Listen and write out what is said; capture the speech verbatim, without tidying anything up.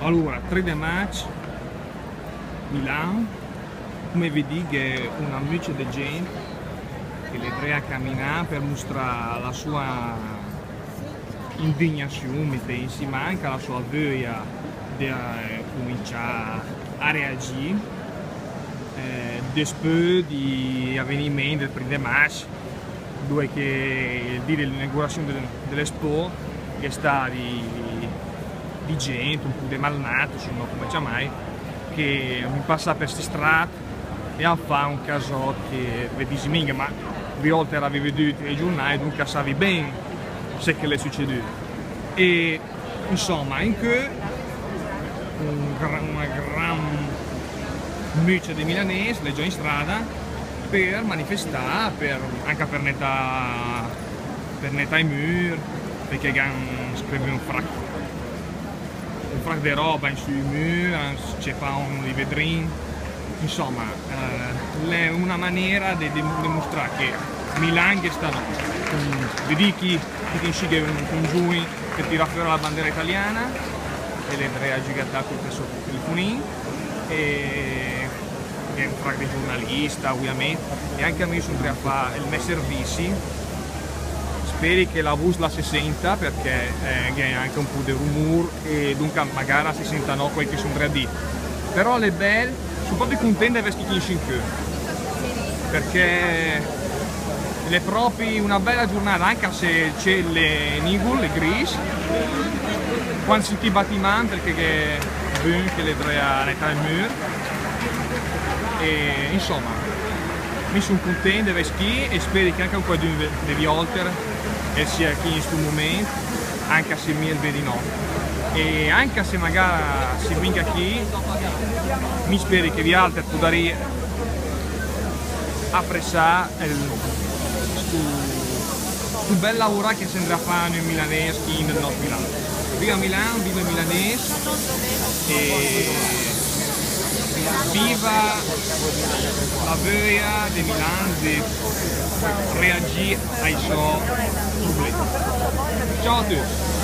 Alura, tri de magg, Milan, cume vedì gh'è una mücia de gent che l'è dré a caminà per mustrà la sua indignaziun, mi pensi, ma anca la sua vöia de, eh, cumincià a reagì, eh, despö di aveniment del prim de magg, dove che el dì de l'inauguraziun del, de l'Expo gh'è stà di, di gent, un pò de malnati, insoma, cume ciamài, che han passà per sti strad e han fà un casòt che ve disi minga, ma vialter l'avì vedüt ai giurnài, dunca savi ben se che l'è sücedüt. E insoma, incö un gra-, una gran mücia de milanes l'è giò in strada per manifestà, per, anca per netà, per netà i mür, perché gh'han scrivü un fracch, un fracch de roba in sü i mür, han scepà un i vedrin. Insoma, eh, l'è una manera de, de, de mustrà che Milan gh'è sta nò. Mm, vedì chi, chi in sü gh'è un, un giuin che tira föra la bandera italiana e l'è dré a giügatà cul so telefunin, e gh'è un fracch de giurnalista, ovviament, e anca mi sun dré a fà el me servizi. Speri che la vus la se senta, perché, eh, gh'è anca un pò de rumur e dunca magara se senta nò quel che sun dré a dì. Però l'è bel, sun propi cuntent de vess chi incö, perché l'è propi una bela giurnada, anca se el ciel l'è nigul, l'è gris, cuant sintì i batiman, perché gh'è vün che l'è dré a netà i mür, e insoma, mi sun cuntent de vess chi e speri che anca quaidün de, de vialter el sia chi in stu mument, anca se mi el vedi nò. E anca se magara si minga chi, mi speri che vialter pudarì apresà el, stu, stu bel laurà che sem dré a fà nü milanes chi in del nòst Milan. Viva Milan, viva i milanes e viva la vöia de Milan de reagì ai so problemi. Ciao a tücc.